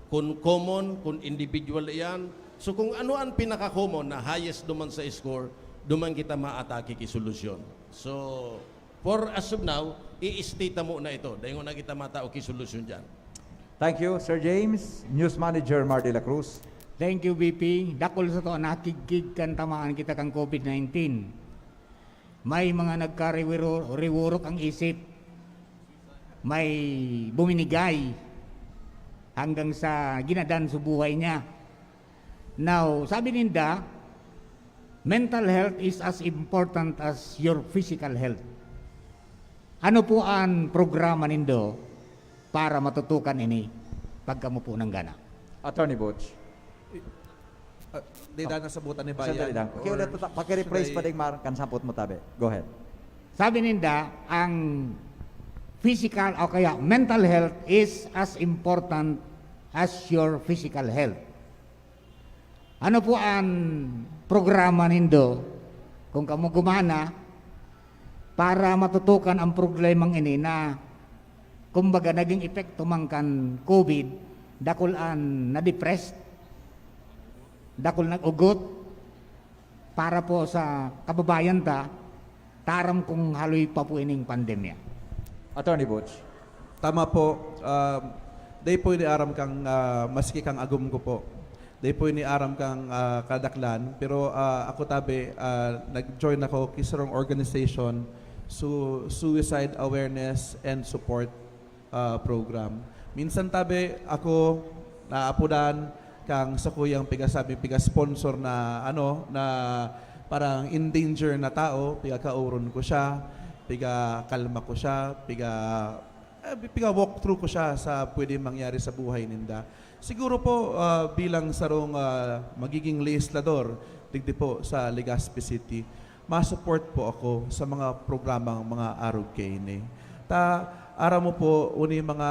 kun common, kun individual iyan. So, kung ano ang pinaka-common na highest duman sa score, duman kita maatake ki solusyon. So, For as of now, i-stay ta muna ito. Dahil na kita matao ki solusyon dyan. Thank you, Sir James. News Manager Mar de la Cruz. Thank you, V P. Dakul sa to, nakigkig kan tamaan kita kan COVID nineteen. May mga nagkariwuro-, riwurok ang isip. May buminigay hanggang sa ginadan sa buhay niya. Now, sabi ninda, mental health is as important as your physical health. Ano po ang programa nindo para matutukan ini pagkamupo ng gana? Attorney Butch. Ah, di dahil nasabutan ni Bayan. Sandali lang. Or Pakiulit, pakiulit, rephrase should I- pa ding Mar, kan sampot mo tabi. Go ahead. Sabi ninda, ang physical o kaya mental health is as important as your physical health. Ano po ang programa nindo kung kamo gumana para matutukan ang problemang ini na kumbaga naging epekto man kan COVID, dakul an na-depressed, dakul nag-ugot para po sa kababayan ta, taram kung haloy pa po ining pandemya. Attorney Butch. Tama po. Um, dai po ini aram kang, ah, maski kang agom ko po. Dai po ini aram kang, ah, kadaklan. Pero, ah, ako tabi, ah, nag-join ako ki sarong organization, su Suicide Awareness and Support, ah, Program. Minsan tabi ako naapodan kang sakuyang piga-, sabi, piga-sponsor na, ano, na parang in danger na tao, pigakauron ko siya, pigakalma ko siya, piga, eh, piga-walk through ko siya sa pwede mangyari sa buhay ninda. Siguro po, ah, bilang sarong, ah, magiging legislador digdi po sa Legazpi City, ma-support po ako sa mga programang mga arog kaini. Ta, aram mo po, uni mga,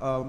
um,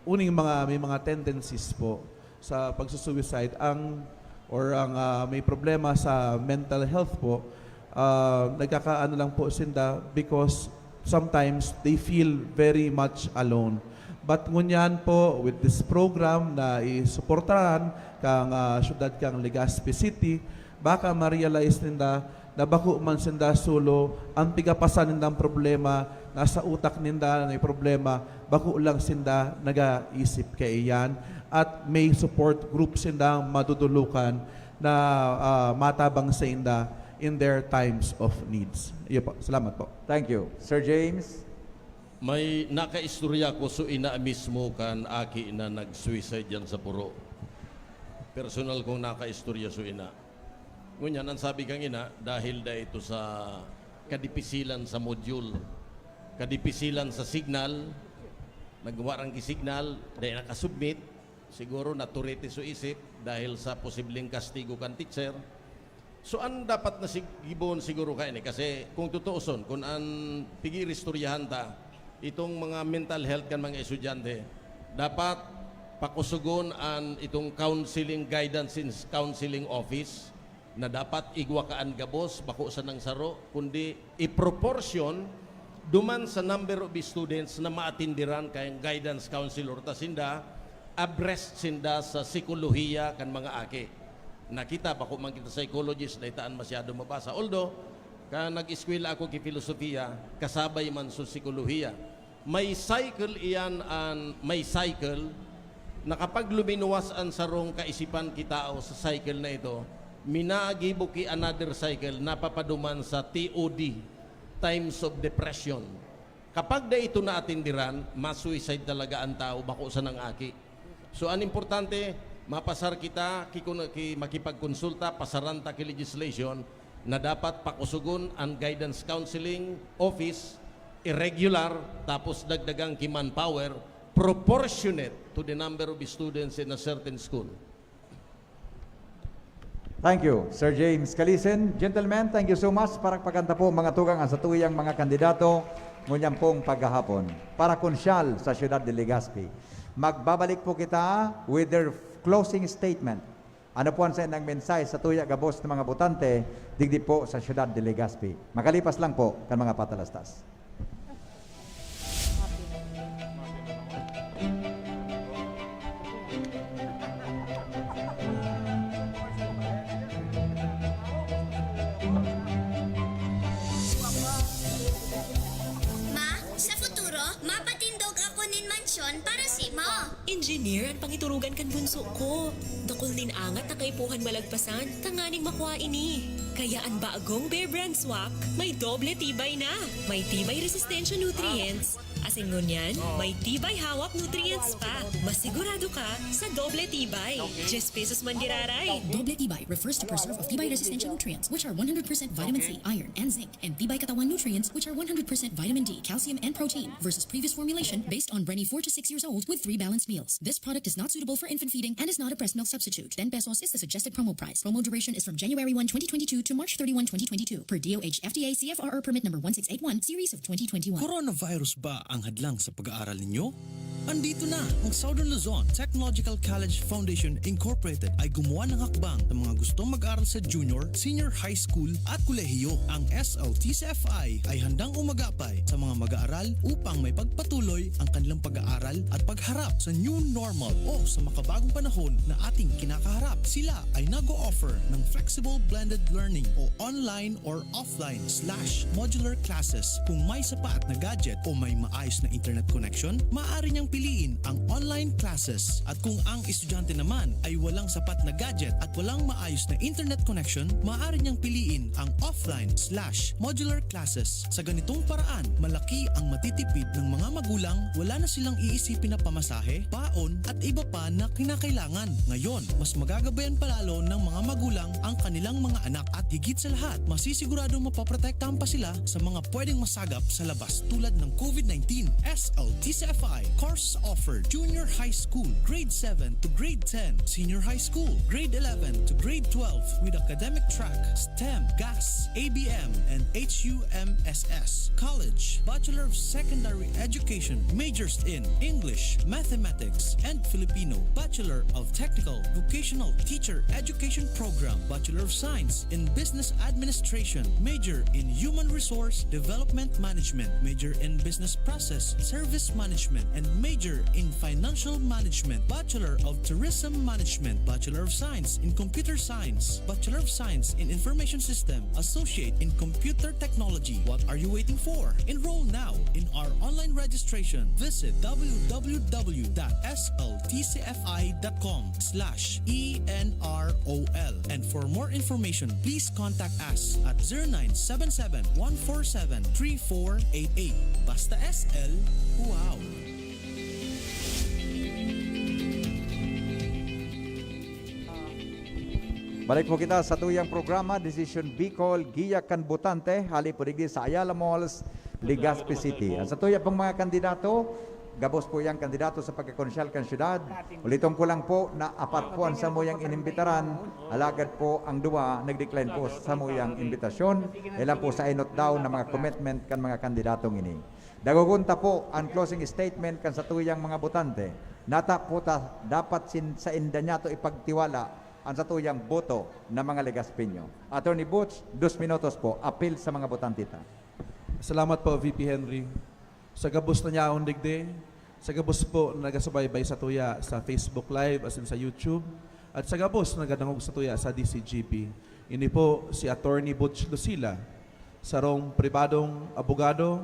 uning mga, may mga tendencies po sa pagsusuicide ang, or ang, ah, may problema sa mental health po, ah, nagkakaano lang po sinda because sometimes they feel very much alone. But ngunyan po, with this program na isuportaran kang, ah, syudad kang Legazpi City, baka ma-realize ninda na bako man sinda solo ang pigapasan nindang problema, nasa utak ninda may problema, bako lang sinda nagaisip kaiyan, at may support group sindang madudulukan na, ah, matabang sainda in their times of needs. Iyo po. Salamat po. Thank you. Sir James. May nakaistorya ko so ina mismo kan aki na nag-suicide diyan sa puro. Personal kong nakaistorya so ina. Ngunyan, ang sabi kang ina, dahil da ito sa kadipisilan sa module, kadipisilan sa signal, nagwarang ki-signal, dahil nakasubmit, siguro naturete so isip dahil sa posibleng kastigo kan teacher. So, an dapat na sig-, gibohon siguro kaini, kasi kung tutuoson, kun an pig-iristoryahan ta, itong mga mental health kan mga estudyante, dapat pakusugon an itong counseling, guidance and counseling office na dapat igwa ka an gabos, bako sanang saro, kundi i-proportion duman sa number of students na maatindiran kayang guidance counselor ta sinda, abreast sinda sa sikolohiya kan mga aki. Na kita, bako man kita psychologist, dai ta an masyado mabasa. Although, ka nag-eskwela ako ki filosofiya, kasabay man sa sikolohiya. May cycle iyan, an may cycle, na kapag luminuwas an sarong kaisipan ki tao sa cycle na ito, minagibo ki another cycle, napapaduman sa T O D, times of depression. Kapag dai ito naatindiran, ma-suicide talaga an tao, bako sanang aki. So, an importante, mapasar kita, ki-, kun-, ki-, makipagkonsulta, pasaran ta ki legislation na dapat pakusugon an guidance counseling office, irregular, tapos dagdagan ki manpower, proportionate to the number of students in a certain school. Thank you, Sir James Kalisen. Gentlemen, thank you so much. Parakpakan ta po, mga tugang, ang satuyang mga kandidato ngunyan pong paghahapon para konsyal sa siyudad de Legazpi. Magbabalik po kita with their closing statement. Ano po ang saindang mensahe sa tuya gabos ng mga botante digdi po sa siyudad de Legazpi? Makalipas lang po kan mga patalastas. Opsyon para sa imo. Engineer an pangiturugan kan bunso ko. Dakul nin angat na kaipuhan malagpasan tanganing makua ini. Kaya an bagong Bear Brand Swak may doble tibay na. May tibay resistensya nutrients. Asin ngunyan, may tibay hawak nutrients pa. Masigurado ka sa doble tibay. Diyes pesos man giraray. Doble tibay refers to preserve of tibay resistensya nutrients, which are one hundred percent vitamin C, iron, and zinc, and tibay katawan nutrients, which are one hundred percent vitamin D, calcium, and protein, versus previous formulation based on Brenny four to six years old with three balanced meals. This product is not suitable for infant feeding and is not a breast milk substitute. Ten pesos is the suggested promo price. Promo duration is from January one, twenty twenty-two to March thirty-one, twenty twenty-two, per D O H F D A C F R R permit number one six eight one, series of twenty twenty-one. Coronavirus ba ang hadlang sa pag-aaral ninyo? Andito na! Ang Southern Luzon Technological College Foundation Incorporated ay gumawa ng hakbang sa mga gustong mag-aral sa junior, senior high school at kolehiyo. Ang S L T C F I ay handang umagapay sa mga mag-aaral upang maipagpatuloy ang kanilang pag-aaral at pagharap sa new normal o sa makabagong panahon na ating kinakaharap. Sila ay nag-o-offer ng flexible blended learning o online or offline slash modular classes. Kung may sapat na gadget o may maayos na internet connection, maaari niyang piliin ang online classes. At kung ang estudyante naman ay walang sapat na gadget at walang maayos na internet connection, maaari niyang piliin ang offline slash modular classes. Sa ganitong paraan, malaki ang matitipid ng mga magulang, wala na silang iisipin na pamasahe, baon, at iba pa na kinakailangan. Ngayon, mas magagabayan pa lalo ng mga magulang ang kanilang mga anak at higit sa lahat, masisiguradong mapoprotektahan pa sila sa mga pwedeng masagap sa labas tulad ng COVID nineteen. S L T C F I course offered: Junior High School, Grade seven to Grade ten, Senior High School, Grade eleven to Grade twelve, with academic track STEM, GAS, A B M, and H U M S S. College, Bachelor of Secondary Education, majors in English, Mathematics, and Filipino. Bachelor of Technical Vocational Teacher Education Program, Bachelor of Science in Business Administration, major in Human Resource Development Management, major in Business Process Service Management, and major in Financial Management, Bachelor of Tourism Management, Bachelor of Science in Computer Science, Bachelor of Science in Information System, Associate in Computer Technology. What are you waiting for? Enroll now in our online registration. Visit w w w dot s l t c f i dot com slash e n r o l. And for more information, please contact us at zero nine seven seven, one four seven, three four eight eight. Basta S L, wow! Balik po kita sa tuyang programa, Decision Bicol, Giya kan Botante, hali po digdi sa Ayala Malls, Legazpi City. Ang sa tuya pong mga kandidato, gabos po yang kandidato sa pagkakonsyal kan syudad. Uliton ko lang po na apat po ang samuyang inimbitaran, alagad po ang duwa nag-decline po sa samuyang imbitasyon. Ilan po sa inot daw na mga commitment kan mga kandidatong ini. Dagogon ta po an closing statement kan satuyang mga botante. Nata po ta dapat sin, sainda niyato ipagtiwala an satuyang boto na mga Legazpeño. Attorney Butch, dos minutos po, apil sa mga botante ta. Salamat po, V P Henry. Sa gabos na yaon digdi, sa gabos po na nagasubaybay satuya sa Facebook Live asin sa YouTube, at sa gabos na nagadangog satuya sa D C G B. Ini po si Attorney Butch Lucila, sarong pribadong abogado,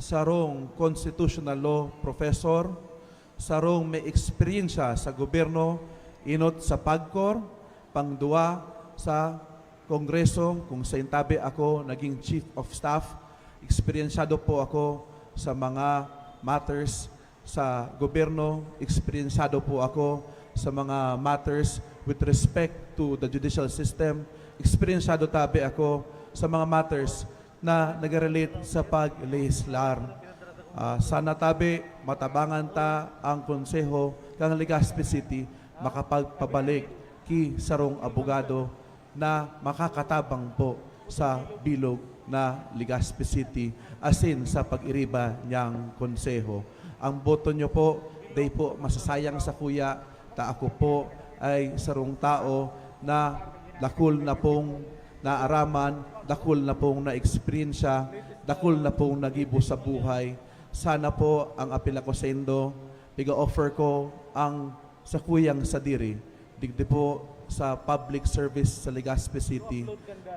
sarong constitutional law professor, sarong may eksperyensya sa gobyerno, inot sa PAGCOR, pangduwa sa Kongreso, kung sain tabi ako naging Chief of Staff. Eksperyensyado po ako sa mga matters sa gobyerno, eksperyensyado po ako sa mga matters with respect to the judicial system, eksperyensyado tabi ako sa mga matters na nagarelate sa pag-legislar. Ah, sana tabi, matabangan ta ang Konseho kan Legazpi City makapagpabalik ki sarong abogado na makakatabang po sa bilog na Legazpi City asin sa pag-iriba niyang Konseho. Ang boto niyo po, dai po masasayang sakuya, ta ako po ay sarong tao na dakul na pong naaraman, dakul na pong naeksperyensya, dakul na pong nagibo sa buhay. Sana po ang apil ako saindo, piga-offer ko ang sakuyang sadiri, digdi po sa public service sa Legazpi City.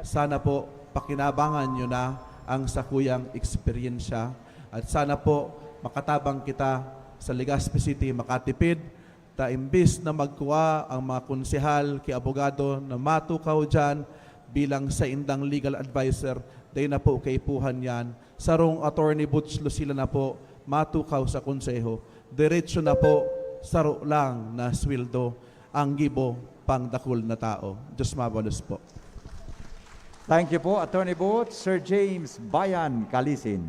Sana po pakinabangan niyo na ang sakuyang eksperyensya. At sana po makatabang kita Sa Legazpi City makatipid, ta imbis na magkua ang mga konsehal ki abogado na matukaw diyan bilang saindang legal adviser, dai na po kaipuhan yan. Sarong Attorney Butch Lucila na po matukaw sa konseho. Diretso na po, saro lang na sweldo ang gibo pang dakul na tao. Diyos mabalos po. Thank you po, Attorney Booth. Sir James Bayan Kalisin.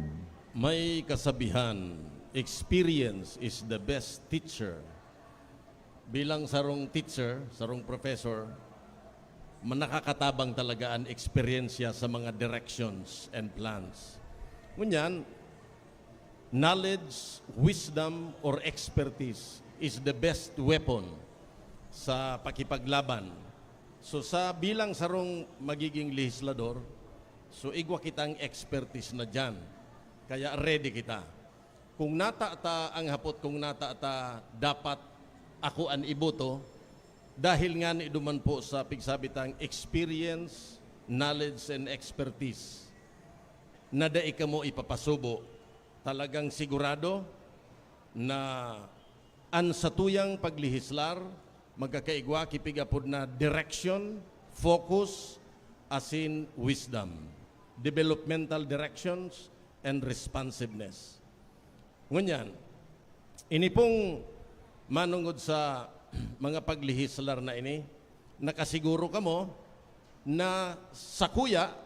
May kasabihan, experience is the best teacher. Bilang sarong teacher, sarong professor, nakakatabang talaga an eksperyensya sa mga directions and plans. Ngunyan, knowledge, wisdom, or expertise is the best weapon sa pakipaglaban. So sa bilang sarong magiging lehislador, so igwa kitang expertise na diyan. Kaya ready kita. Kung nata ta, ang hapot kung nata ta dapat ako an iboto, dahil nga ni duman po sa pigsabi tang experience, knowledge, and expertise na dai kamo ipapasubo, talagang sigurado na an satuyang paglehislar magkakaigwa ki pig-apod na direction, focus, asin wisdom, developmental directions, and responsiveness. Ngunyan, ini pong manungod sa mga paglehislar na ini, nakasiguro kamo na sakuya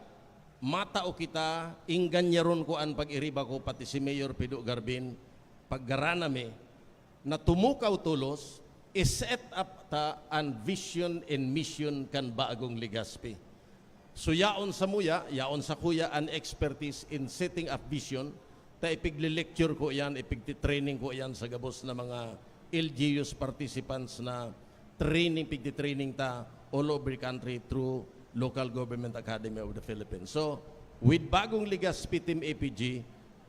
matao kita, ingganyaron ko an pag-iriba ko, pati si Mayor Pido Garbin, paggarana mi na tumukaw tolos, i-set up ta an vision and mission kan bagong Legazpi. So yaon samuya, yaon sakuya an expertise in setting up vision, ta ipigle-lecture ko iyan, ipigti-training ko iyan sa gabos na mga L G Us participants na training, pigti-training ta all over the country through Local Government Academy of the Philippines. So, with Bagong Legazpi Team A P G,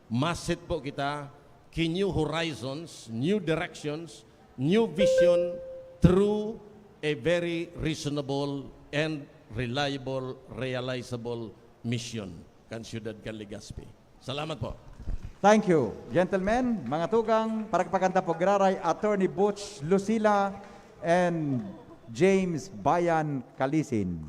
maset po kita ki new horizons, new directions, new vision through a very reasonable and reliable, realizable mission kan siyudad kan Legazpi. Salamat po. Thank you. Gentlemen, mga tugang, paragpakan ta po giraray, Attorney Butch Lucila and James Bayan Kalisin.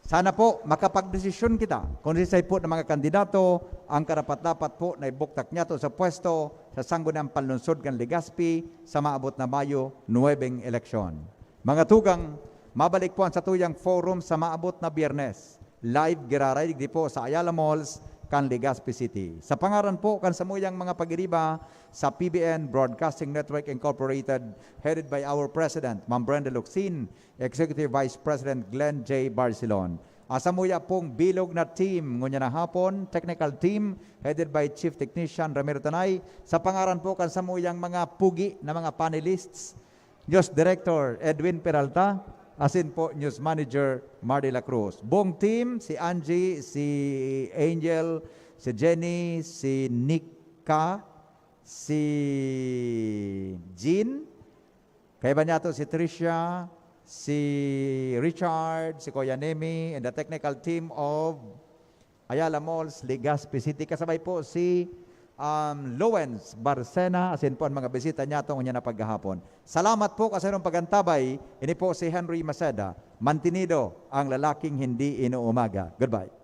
Sana po makapagdesisyon kita kung siisay po na mga kandidato ang karapat-dapat po na ibuktak niyato sa pwesto sa Sangguniang Panlungsod kan Legazpi sa maabot na Mayo nuwebeng eleksyon. Mga tugang, mabalik po ang satuyang forum sa maabot na Biyernes. Live giraray digdi po sa Ayala Malls kan Legazpi City. Sa pangaran po kan samuyang mga pag-iriba sa P B N Broadcasting Network Incorporated, headed by our President, Ma'am Brenda Locsin, Executive Vice President Glenn J. Barcelon. Sa samuya pong bilog na team, ngunyan na hapon, technical team, headed by Chief Technician Ramiro Tanay, sa pangaran po kan samuyang mga pugi na mga panelists, News Director Edwin Peralta, asin po News Manager Mar de la Cruz. Buong team, si Angie, si Angel, si Jenny, si Nika, si Jean, kaiba niya to si Tricia, si Richard, si Kuya Nemi, and the technical team of Ayala Malls, Legazpi City. Kasabay po si um, Lowens Barcena, asin po ang mga bisita niya tong niya na paghahapon. Salamat po kasi nung pagantabay, ini po si Henry Maceda. Mantinido ang lalaking hindi inuumaga. Goodbye.